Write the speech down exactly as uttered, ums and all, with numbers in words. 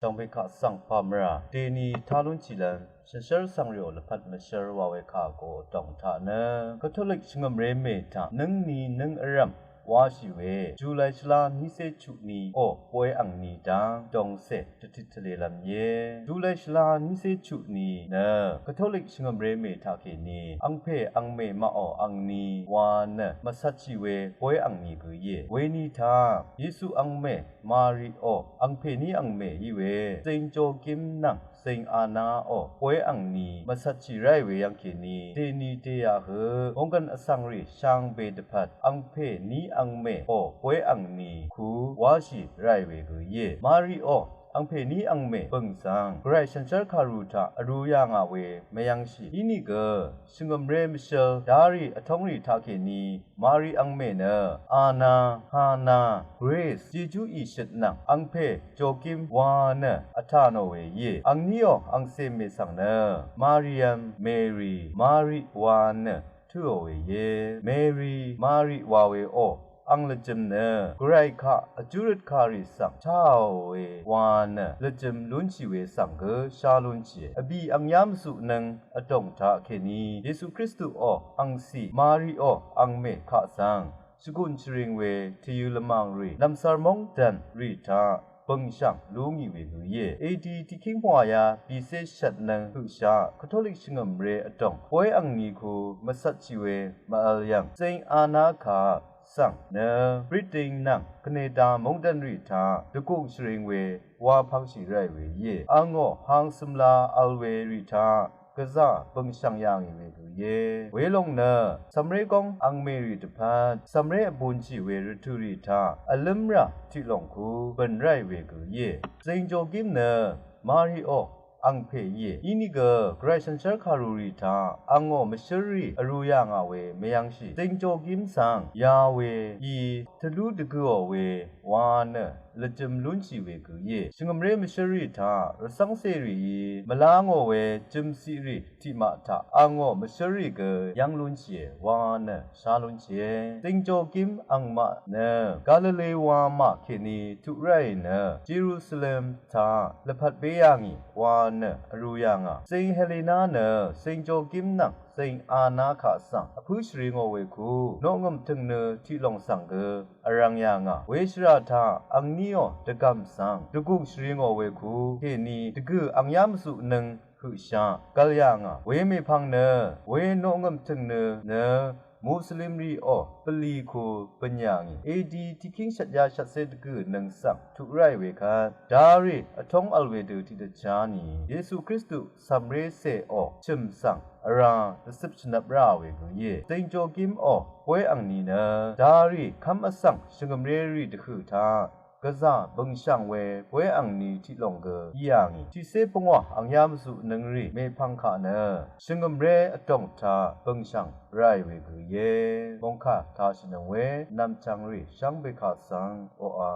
Shvngbe kaq svng pàmvrà dèni tá lúnshìlv́m shànshér svng rìò lvpat mvshér wa we kà go vdòng taq nø Katolik shvngø̀mré mè taq nǿngni nǿng vrv̀m wáshì we Julay shvlá nícé chuq ni ò bóy angni dv́ng dòngcè dvtit tvlelv́m íe. Julay shvlá nícé chuq ni nø Katolik shvngø̀mré mè taq kèní angpè angmè maqò angni wa nø mvcvtshì we bóy angni gø íe. Weni taq Yesu angmè Mari ò angpèní angmè í we Zeng Jogim nvng Zeng Ana ò bóy angni mvcvtshì ráì we yv́ng kèní dèni dèyaq høq mònggv̀n vsvng rì shvngbe dvpvt angpèní angmè ò bóy angni ku wáshì ráì we gø íe. Mari ò angpèní angmè bø̀ng svng Gvray shànshér kàru taq vrū yà ngà we mvyv́ngshì ínìgø shvngø̀mré mvshøl darì vtóngrì taq kèní Mari angmè nø Ana, Hana, Grace, Jejú ìshøt nvng angpè Jogim wa nø vtà nò we íe. Angníò angcè mè svng nø Mariam, Mary, Mari wa nø tø̀ò we íe. Mary, Mari wa we ò ang lvjø̄m nø Gvray kaq vjúrøt kàrì svng táò we wa nø lvjø̄m lúnshì we svng gø shá lúnshìe. Vbì angyá mvzuqnøng vdòng taq kèní Yesu Kristu ò angcì Mari ò angmè kaq svng shvgùn shvring we tvyø̄ lvmàng rì nv̀msvr móngdàn rì taq bø̀ngshv̀ng lú ngì we gø íe. A D tiqkíng pvngwàyá bìcé shvtnøng høqshaq Katolik shvngø̀mré vdòng bóy angni ku mvcvtshì we mvvl yv̀ng Zeng Ana kaq svng nø Britain nvng Canada móngdàn rì taq dvgùng shvring we wa pvngshì ráì we íe. Angò hang cømla vl we rì taq gvzà bø̀ngshv̀ng yà ngì we gø íe. Welòng nø cv̀mré góng angmè rì dvpvt cv̀mré vbunshì we rvtø̀ rì taq vlǿmrà tiqlòng ku bø̀n ráì we gø íe. Zeng Jogim nø Mari ò angpè íe. Inìgø Gvray shànshér kàru rì taq angò mvshǿrrì vrū yà ngà we mvyv́ngshì Zeng Jogim svng ya we í tvlú dvgø̀ò we wa nø lvjø̄m lúnshì we gø íe. Shvngø̀mré mvshǿrrì taq rvcv́ngcèrìí mvlá ngò we jø̀mciqrì tiqmaq taq angò mvshǿrrì gø yv́ng lúnshìe wa nø shá lúnshìe. Zeng Jogim angmaq nø Galile wamà kèní tuq ráì nø Jerusalem taq lvpat bé yà ngì wa nø vrū yà ngà. Zeng Helena nø Zeng Jogim nvng Zeng Ana kaq svng vpǿ shvri ngò we ku noqngø̀m tø̀ngnø tiqlòng svng gø vrvng yà ngà. Weshvrà taq angníò dvgv̀m svng dvgùng shvri ngò we ku kèní dvgø̀ angyá mvzuqnøng høqshaq gvl yà ngà. Wemèpvng nø we noqngø̀m tø̀ngnø nø Muslimrì ò bvlì ku bø̀n yà ngì. A D tiqkíng shvtyá shvtcé dvgø̀nøng svng tuq ráì we kvt darì vtóng vl we dø tiqdvchá ni Yesu Kristu cv̀mré cè ò chø̀m svng vrá dvcøp shvnvp ráà we gø íe. Zeng Jogim ò bóy angni nø darì kv́m vsvng shvngø̀mré rì dvhø̀ taq gvzà bø̀ngshv̀ng we bóy angni tiqlòng gø í yà ngì. Tiqcé pvngwà angyá mvzuqnøng rì mèpvng kaq nø shvngø̀mré vdòng taq bø̀ngshv̀ng ráì we gø íe. Mòngkà taqshìnøng we nv̀mchvng rì shvngbe kaq svng oqà